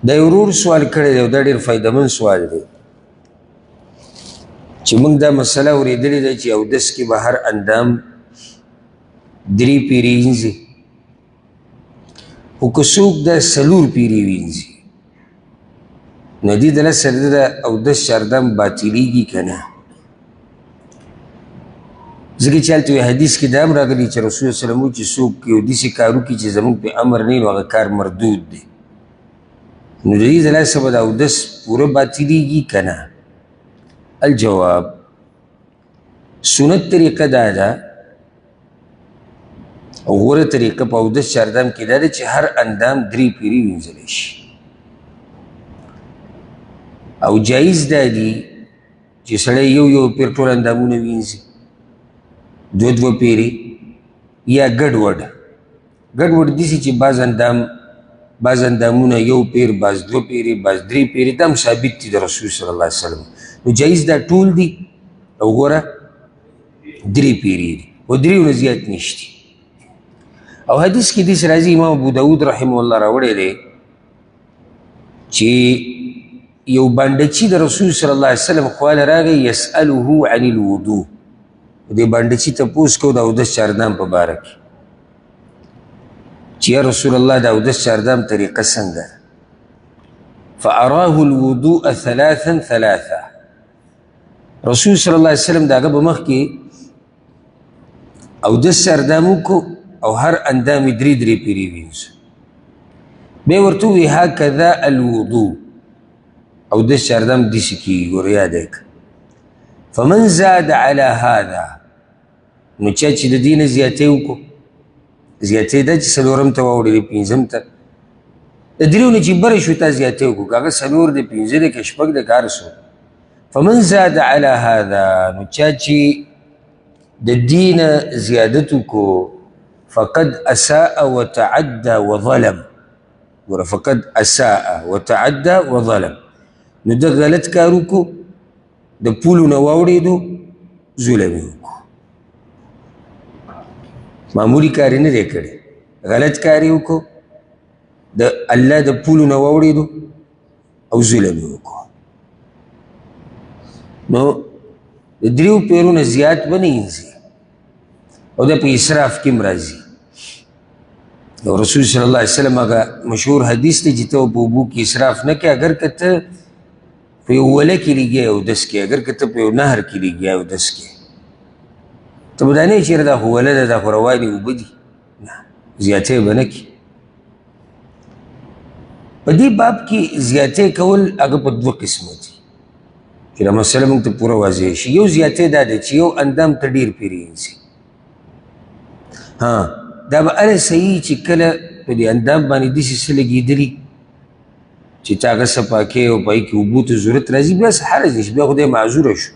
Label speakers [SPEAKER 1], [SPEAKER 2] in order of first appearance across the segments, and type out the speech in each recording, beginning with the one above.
[SPEAKER 1] دا یو ورور سوال کړی دی او دا ډېر فایدهمند سوال دی چې موږ دا مسله اورېدلې ده چې اودس کې به هر اندام درې پیرې وینځي، خو که څوک دا څلور پیرې وینځي نو دې د سره د اودس چاردام باطلېږي که نه؟ ځکه چې هلته حدیث کې دا هم راغلي چې رسول الله صلی چې څوک یو داسې کار وکړي چې زموږ په امر نه نو هغه کار مردود دی. نو د دې د لاسه به د اودس پوره باطلېږي که نه؟ الجواب، سنت طریقه دا ده او غوره طریقه په اودس چاردام کې دا ده چې هر اندام درې پیرې وینځلی شي، او جایز دا دي چې سړی یو یو پیر ټول اندامونه وینځي، دوه دوه پیرې، یا ګډوډ. ګډوډ داسې چې بعض اندامونه یو پیر، بعض دوه پیرې، بعض درې پیرې، دا هم ثابت دي د رسول صلی الله علیه وسلم. نو جایز دا ټول دي او غوره درې پیرې دي او دریو نه زیات نشتي. او حدیث کې داسې راځي، امام ابو داود رحمه الله راوړی دی چې یو بانډچي د رسول صلی الله علیه وسلم خواله راغی، یسأله عن الوضوء، دې بانډچي تپوس کو د اودس چاردام په باره کې چې یا رسول الله د اودس چاردام طریقه څنګه ده؟ فأراه الوضوء ثلاثا ثلاثا. رسول صلی الله علیه وسلم د هغه په مخ کې اودس چاردام وکړو او هر اندام یې درې درې پیرې وینځو. بیا ورته ووایي هکذا الوضوء، اودس چاردام داسې کېږي، ګوره یاد یې کړه. فمن زاد علی هذا، نو چا چې د دې نه زیاتی وکړو، زیاتی دا چې څلورم ته واوړېدې، پنځم ته، د دریو نه چې بره شو تا زیاتی وکړو، که هغه څلور دی، پنځه دی، که شپږ دی، که هر څو. فمن زاد علی هذا، نو چا چې د دې نه زیادت وکړو، فقد اساء وتعدى وظلم. ګوره، فقد اساء وتعدى وظلم، نو ده غلط کار وکړو، د پولو نه واوړېدو، ظلم یې وکړو، معمولي کار یې نه دی کړی، غلط کار یې وکړو، د الله د پولو نه واوړېدو او ظلم یې وکړو. نو د دریو پیرو نه زیات به نه اینځي او دا په اسراف کې هم راځي. او رسول صلی الله علیه وسلم هغه مشهور حدیث دی چې ته په اوبو کې اسراف نه کوې، اګر که ته په یو وله کې لګیا یې اودس کوې، اګر که ته په یو نهر کې لګیا یې اودس کوې، ته به دا نه چې یاره دا خو وله ده، دا خو روانې اوبه دي، نه، زیاتی به نه کوې. په دې باب کې زیاتی کول هغه په دوه قسمه دي چې دا مسله موږ ته پوره واضح شي. یو زیاتی دا دی چې یو اندام ته ډېر پیرې اینځي، ها دا به هله صحیح چې کله په دې اندام باندې داسې څه لګېدلي چې ته هغه صفا کوې او په هغې کې اوبو ته ضرورت راځي، بیا څه حرج نشي، بیا خو دی معذوره شو.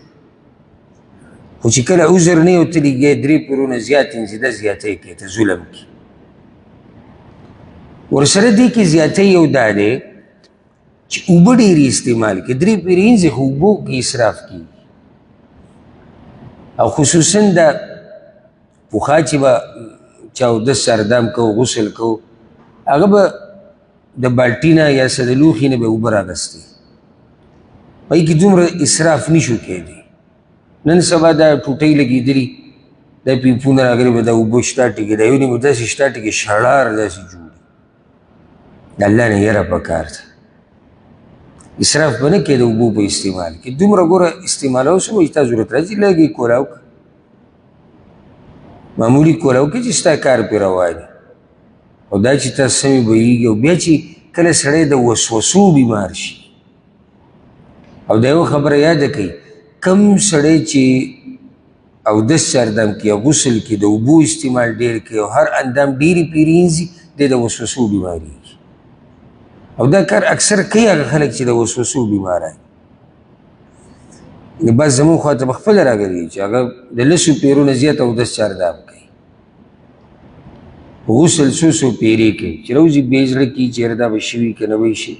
[SPEAKER 1] خو چې کله عذر نه او ته لګیا درې پیرونه زیات اینځي، دا زیاتی کوې، ته ظلم کوې. ورسره دې کې زیاتی یو دا دی چې اوبه ډېرې استعمال کړي، درې پیرې اینځي خو اوبو کې اسراف کېږي. او خصوصا دا پخوا چې به چا اودس سردام کو، غسل کو، هغه به د بالټي نه یا څه د لوښي نه به اوبه راغستې، په هغې کې دومره اسراف نشو کېدی. نن سبا دا ټوټۍ لګېدلي، دا پیپونه راغلي، به دا اوبه شته ټکې، دا یو نیم داسې شته ټکې، شړار داسې جوړ دي. د الله نه یره پکار ده، اسراف به نه کوې د اوبو په استعمال کې. دومره ګوره استعمالوه څومره چې تا ضرورت راځي، لږ یې کولاو کړه، معمولي کولاو کړه چې ستا کار پرې روان وي. او دا چې تا سمې بهېږي، او بیا چې کله سړی د وسوسو بیمار شي، او دا یوه خبره یاده کړئ، کم سړی چې اودس چاردام کې غسل کې د اوبو استعمال ډېر کوي او هر اندام ډېرې پیرې اینځي، دی د وسوسو بیمارېږي. او دا کار اکثر کوي هغه خلک چې د وسوسو بیماران دي. بس زموږ خواته به خپله راغلي چې هغه د لسو پیرو نه زیات اودس چاردام کوي، غسل څو څو پیرې کوي، چې راوځي بیا یې زړه کېږي چې یاره دا به شوي که نه به شي.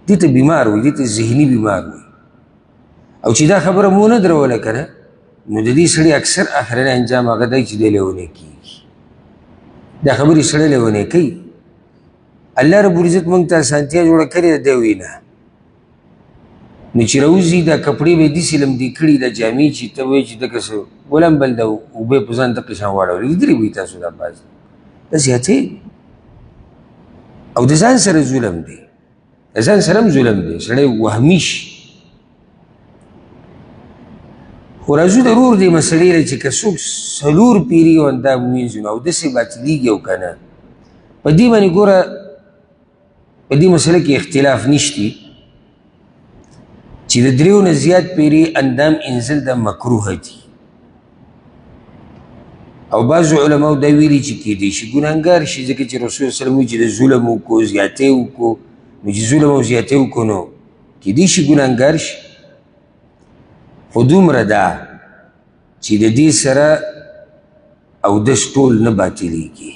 [SPEAKER 1] دې ته بیمار وایي، دې ته ذهني بیمار وایي. او چې دا خبره مو نه دروله که نه، نو د دې سړي اکثر اخرنی انجام هغه دی چې دی لیونی کېږي. دا خبرې سړی لیونی کوي. الله رب العزت موږ ته اسانتیا جوړه کړې ده، دی وایي نه. نو چې راوځي دا کپړې به یې داسې لمدې کړي، دا جامې چې ته وایې چې دغه څه ګلم بل ده، اوبه یې په ځان دقه شان واړولې، لیدلي به وي تاسو دا بعضې دا زیاتې او د ځان سره ظلم دی، د ځان سره هم ظلم دی، سړی وهمي شي. خو راځو د ورور دې مسلې له چې که څوک څلور پیري یو اندام وینځي نو اودس یې باطلېږي او که نه، په دې باندې ګوره په دې مسله کې اختلاف نشتی چې د دریو نه زیات پیري اندام انزل دا مکروه دي، او بعضو علماو دا ویلي چې کېدای شي ګناهګار شي، ځکه چې رسول الله صلی الله علیه وسلم وایي چې د ظلم وکړو زیاتی وکړو، نو چې ظلم او زیاتی وکړو نو کېدای شي ګناهګار شي. خو دومره ده چې د دې سره اودس ټول نه باطلېږي.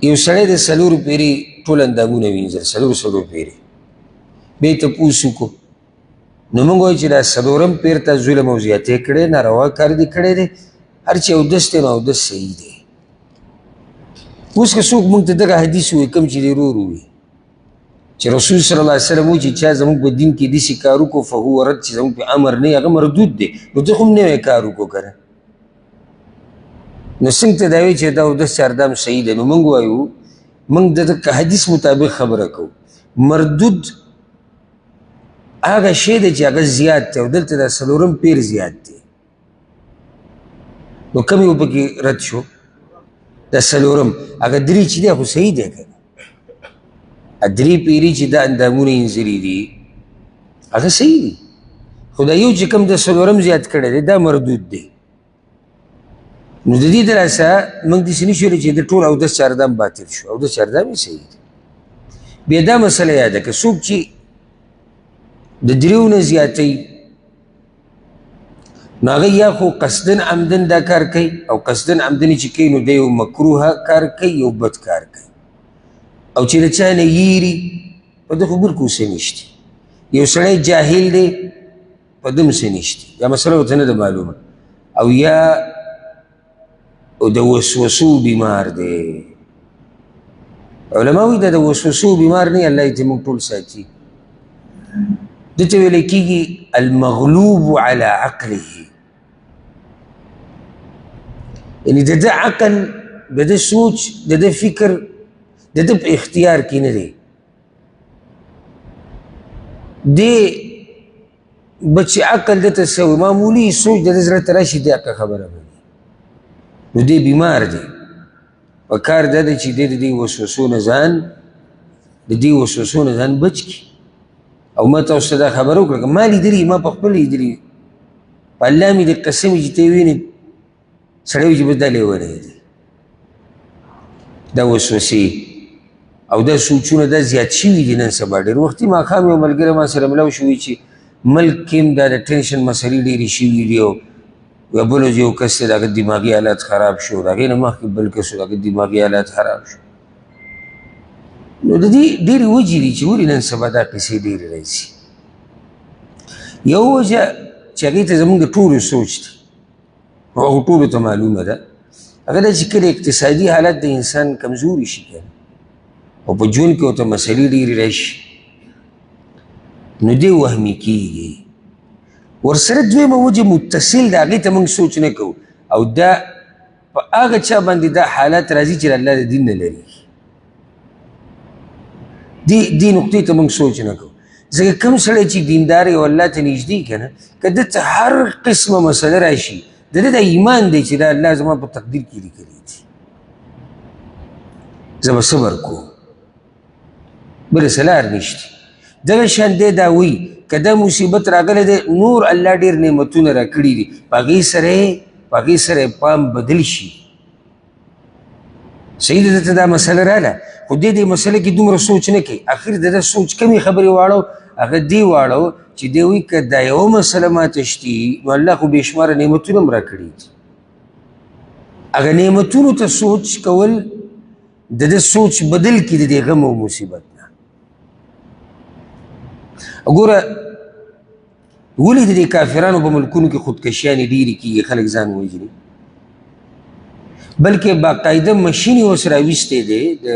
[SPEAKER 1] یو سړی د څلورو پیرې ټول اندامونه وینځل، څلور څلور پیرې، بیا یې تپوس وکړو، نو موږ وایو چې دا څلورم پیر ته ظلم او زیاتی کړی، ناروا کار دې کړی دی، هر چې اودس دی نو اودس صحیح دی. اوس که څوک موږ ته دغه حدیث ووایي کوم چې دی ورور ووایي چې رسول صلی الله علیه وسلم وایي چې چا زموږ په دین کې داسې کار وکړو فهو رد، چې زموږ په امر نه هغه مردود دی، نو ته خو هم نوی کار وکړو که نه، نو څنګه ته دا وایې چې دا اودس چاردام صحیح دی؟ نو موږ وایو موږ د دغه حدیث مطابق خبره کوو، مردود هغه شی دی چې هغه زیات دی، او دلته دا څلورم پیر زیات دی، نو کوم یو پکې رد شو؟ دا څلورم. هغه درې چې دی خو صحیح دی که نه، درې پیرې چې دا اندامونه اینځلي دي هغه صحیح دي، خو دا یو چې کوم د څلورم زیات کړی دی دا مردود دی. نو د دې دلاسه موږ داسې نه شو ویلی چې د ټول اودس چاردام باطل شو، اودس چاردام یې صحیح دی. بیا دا مسله یاده که څوک چې د دریو نه زیاتوي نو هغه یا خو قصدن عمدن دا کار کوي، او قصدن عمدن چې کوي نو دی یو مکروه کار کوي، یو بد کار کوي، او چې له چا نه یېري په ده خو بالکل څه نشته. یو سړی جاهل دی په ده هم څه نشته، دا مسله ورته نه ده معلومه، او یا د وسوسو بیمار دی. علما وایي دا د وسوسو بیمار نه، الله یې چې موږ ټول ساتي. ده ته ویل کېږي المغلوب على عقله، یعنې د ده عقل، د ده سوچ، د ده فکر د ده په اختیار کې نه دی. دی به چې عقل ده ته څه وایي، معمولي سوچ د ده زړه ته راشي، دی حقه خبره مني، نو دی بیمار دی. په کار دا دی چې دی د دې وسوسو نه ځان، د دې وسوسو نه ځان بچ کړي. او ما تاسو ته دا خبره وکړه، که ما لیدلي، ما په خپله لیدلي، په الله مې د قسم چې ته یې وینې سړی وایي چې بس دا لیونی دی. دا وسوسې او دا سوچونه دا زیات شوي دي نن سبا ډېر. وختي ماښام یو ملګری ما سره ملاو شو، وایي چې ملک کې هم دا د ټینشن مسلې ډېرې شوي دي، او یا بل ورځ یو کس دی د هغه دماغي حالت خراب شو، د هغې نه مخکې بل کس و د هغه دماغي حالت خراب شو. نو د دې ډېرې وجې دي چې ولې نن سبا دا قصې ډېرې راځي. یو وجه چې هغې ته زموږ د ټولو سوچ دی، هغه ټولو ته معلومه ده، هغه دا چې کله اقتصادي حالت د انسان کمزوري شي که او په ژوند کې ورته مسلې ډېرې راشي، نو دی وهمي کېږي. ورسره دویمه وجه متصل ده، هغې ته موږ سوچ نه کوو، او دا په هغه چا باندې دا حالت راځي چې الله د دین نه لري. دې نقطې ته موږ سوچ نه کوو، ځکه کوم سړی چې دیندار او الله ته نږدې که نه، که ده ته هر قسمه مسله راشي، د ده دا ایمان دی چې دا الله زما په تقدیر کې لیکلی دی، زه به صبر کوم، بله څه لار نشته. دغه شان دی دا وایي که دا مصیبت راغلی دی، نور الله ډېر نعمتونه راکړي دي، په هغې سره یې پام بدل شي. صحیح ده، ته دا مسله راله، خو دې دې مسله کې دومره سوچ نه کوي. اخر د ده سوچ کمې خبرې واړو، هغه دې واړو چې دی وایي که دا یوه مسله ماته شتي نو الله خو بې شماره نعمتونه هم راکړي دي. هغه نعمتونو ته سوچ کول د ده سوچ بدل کړي د دې غم او مصیبت نه. وګوره ولې د دې کافرانو په ملکونو کې خودکشیانې ډېرې کېږي، خلک ځان وژني؟ بلکې باقاعده مشین یې اوس راویستی دی، د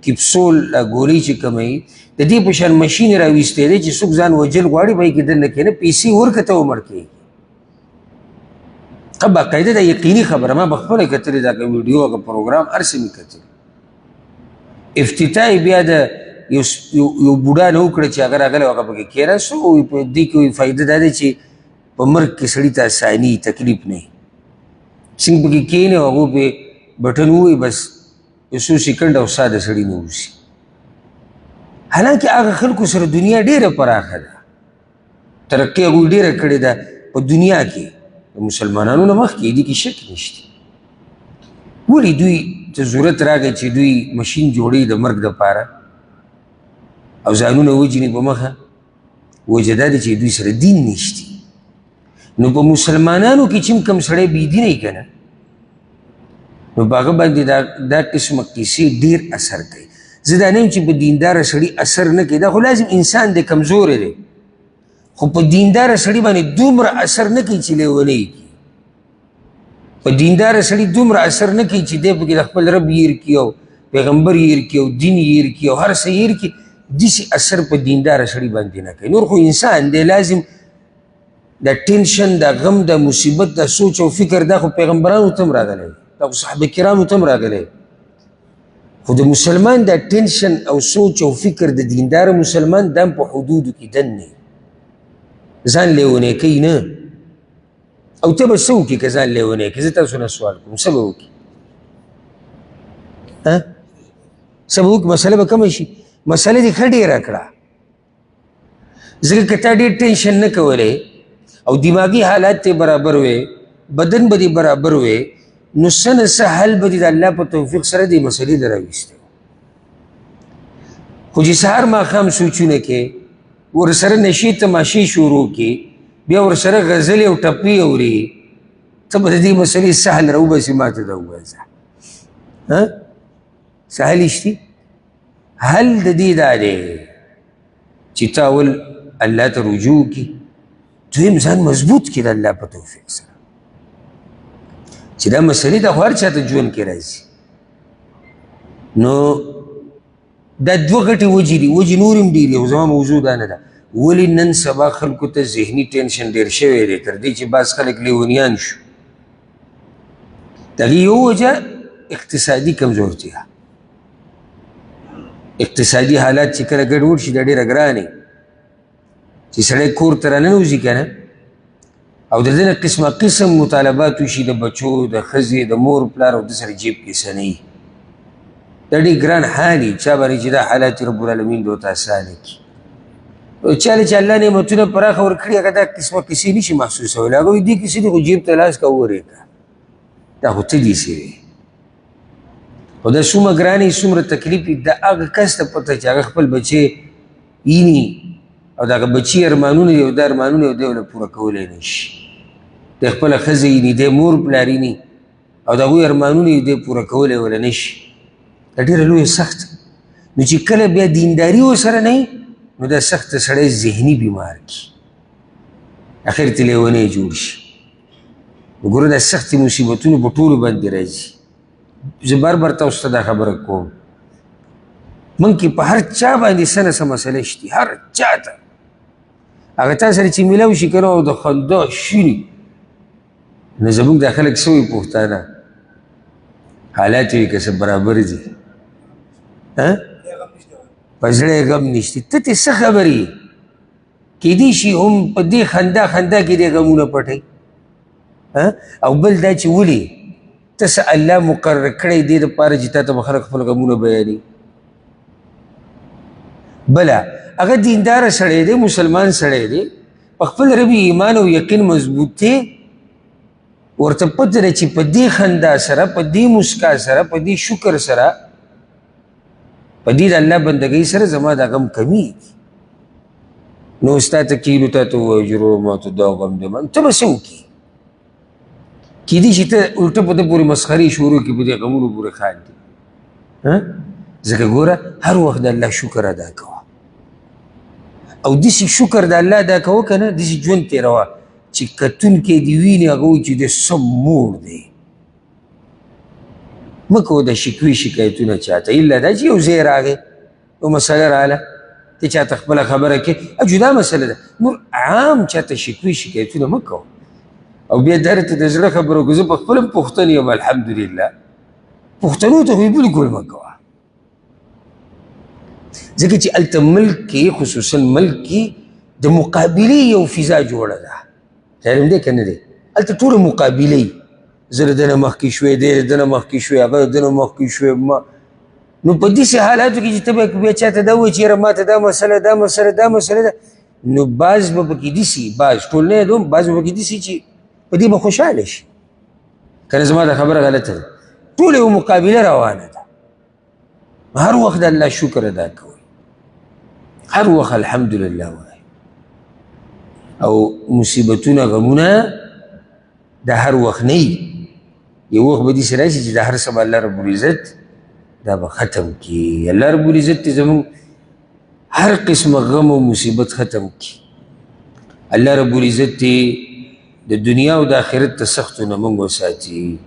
[SPEAKER 1] کپسول دا ګولۍ چې کومه وي د دې په شان مشین یې راویستی دی چې څوک ځان وژل غواړي به یې کې دننه کښېنه، پیسې ورکړه ته ومړ کېږي. ښه باقاعده دا یقیني خبره، ما به خپله کتلې دا ویډیو هغه پروګرام هر څه مې کتلي. افتتاح یې بیا د یو بوډا نه وکړه چې هغه راغلی هغه پکې کښېناستو، او په دې کې وایي فایده دا ده چې په مرګ کې سړي ته اساني تکلیف نه وي، څنګه پکې کښېني او هغو پې بټن ووایي بس یو څو سیکنډ او ساه د سړي نه وځي. حالانکه هغه خلکو سره دنیا ډېره پراخه ده، ترقي هغوی ډېره کړې ده په دنیا کې، د مسلمانانو نه مخکې، دې کې شک نشته. ولې دوی ته ضرورت راغی چې دوی مشین جوړوي د مرګ دپاره او ځانونه وژني په مخه؟ وجه دا ده چې دوی سره دین نشته. نو په مسلمانانو کې چې کوم سړی بې دینه وي که نه، نو په هغه باندې دا قسمه قصې ډېر اثر کوي. زه دا نه یم چې په دینداره سړي اثر نه کوي، دا خو لازم انسان دی، کمزوری دی، خو په دینداره سړي باندې دومره اثر نه کوي چې لیونی کړي. په دینداره سړي دومره اثر نه کوي چې دی پکې د خپل رب هېر کړي او پیغمبر هېر کړي او دین هېر کړي او هر څه هېر کړي. داسې اثر په دینداره سړي باندې نه کوي. نور خو انسان دی، لازم د ټینشن، د غم، د مصیبت، د سوچ او فکر دا خو پیغمبرانو ته هم راغلی، دا خو صحابه کرامو ته هم راغلی، خو د مسلمان د ټینشن او سوچ او فکر د دیندار مسلمان دا هم په حدودو کې دننه ځان لیونی کوي نه. او ته به څه وکړې که ځان لیونی کړې؟ زه تاسو نه سوال کوم، څه به وکړې؟ څه به وکړې؟ مسله به کمه شي. مسله دې ښه ډېره کړه، ځکه که تا ډېر ټینشن نه کولی او دماغي حالات ته برابر وې، بدن به دې برابر وې، نو څه نه څه حل به دې د الله په توفیق سره دې مسلې له راویستی. خو چې سهار ماښام سوچونه کې، ورسره نشې تماشې شروع کې، بیا ورسره غزلې او ټپې اوري، ته به د دې مسلې څه حل راوباسې؟ ما ته دا ووایه. څه حل شتي؟ حل د دې دا دی چې ته اول الله ته رجوع کړي، دویم ځان مضبوط کړي د الله په توفیق سره، چې دا مسلې دا خو هر چا ته ژوند کې راځي. نو دا دوه غټې وجې دي، وجې نورې هم ډېرې، خو زما موضوع دا نه ده. ولې نن سبا خلکو ته ذهني ټینشن ډېر شوی دی، تر دې چې بعض خلک لیونیان شو. د هغې یو وجه اقتصادي کمزورتیا، اقتصادي حالات چې کله ګډوډ شي دا ډېره ګرانه چې سړی کور ته راننوځي که نه، او د ده نه قسمه قسم مطالبات وشي، د بچو، د ښځې، د مور پلار، او د سره جیب کې څه نه وي. دا ډېر ګران حال وي، چا باندې چې دا حالات رب العالمین دې ورته اسانه کړي. او چا له چې الله نعمتونه پراخه ورکړي هغه دا قسمه قصې نه شي محسوسولی. هغه وایي دې کیسې دې خو جیب ته لاس که وورېږه، دا خو ته دې څه وې. خو دا څومره ګرانې څومره تکلیف وي، دا هغه کس ته پته چې هغه خپل بچی ویني او د هغه بچي ارمانونه دي او دا ارمانونه یې دی له پوره کولی نه شي. دی خپله ښځه ویني، دی مور پلار ویني او د هغوی ارمانونه یې دی پوره کولی وله نه شي. دا ډېره لویه سخته. نو چې کله بیا دینداري ورسره نه وي، نو دا سخته سړی ذهني بیمار کړي، اخر ته لیونی جوړ شي. نو ګوره دا سختې مصیبتونه په ټولو باندې راځي. زه بار بار تاسو ته دا خبره کوم، موږ کې په هر چا باندې څه نه څه مسله شتي، هر چا ته هغه چا سره چې میلاو شي که نه او د خندا شیني. نو زموږ دا خلک څه وایي پښتانه، حالات یې که څه برابر دي، په زړه یې غم نشته، ته ترې څه خبر یې؟ کیدای شي هم په دې خندا خندا کې دې غمونه پټوي. او بل دا چې ولې ته څه الله مقرر کړی دې دپاره چې تا ته به خلک خپل غمونه بیانوي. بله هغه دینداره سړی دی، مسلمان سړی دی، په خپل رب ایمان او یقین مضبوط دی، ورته پته ده چې په دې خندا سره، په دې مسکا سره، په دې شکر سره، په دې د الله بندګۍ سره زما دا غم کمیږي. نو ستا ته کینو تا ته ووایي چې وروره ما ته دا غم دی، ته به څه وکړي؟ کیدای شي ته الټه په ده پورې مسخرې شروع کړي، په دې غمونو پورې خاندي. ځکه ګوره هر وخت د الله شکر ادا کوه، او داسې شکر د الله ادا کوه که نه، داسې ژوند تېروه چې کتونکی دې ویني هغه وایي چې دی سم موړ دی. مه کوه د شکوې شکایتونه چاته، الا دا چې یو ځای راغی، یو مسله راغله، ته چاته خپله خبره کې، جدا مسله ده. نور عام چاته شکوې شکایتونه مه کوه. او بیا دا راته د زړه خبره وکړه، زه په خپله هم پښتون یم الحمدلله، پښتنو ته خو یې بلکل مه کوه، ځکه چې هلته ملک کې، خصوصا ملک کې د مقابلې یو فضا جوړه ده. خیال دی که نه دی؟ هلته ټوله مقابلې، زه له ده نه مخکې شوی، دی له ده نه مخکې شوی، هغه له ده نه مخکې شوی. ما نو په داسې حالاتو کې چې ته به بیا چاته دا ووایې چې یاره ما ته دا مسله، دا مسله، دا مسله ده، نو بعض به پکې داسې، بعض ټول نه یادوم، بعض به پکې داسې چې په دې به خوشحاله شي. که نه زما دا خبره غلطه ده؟ ټوله یو مقابله روانه ده. هر وخت د الله شکر ادا کوئ، هر وخت الحمدلله وایئ. او مصیبتونه غمونه د هر وخت نه وي، یو وخت به داسې راشي چې د هر څه به الله رب العزت دا به ختم کړي. الله رب العزت دې زموږ هر قسم غم او مصیبت ختم کړي. الله رب العزت دې د دنیا او د آخرت ته سختو نه موږ وساتي.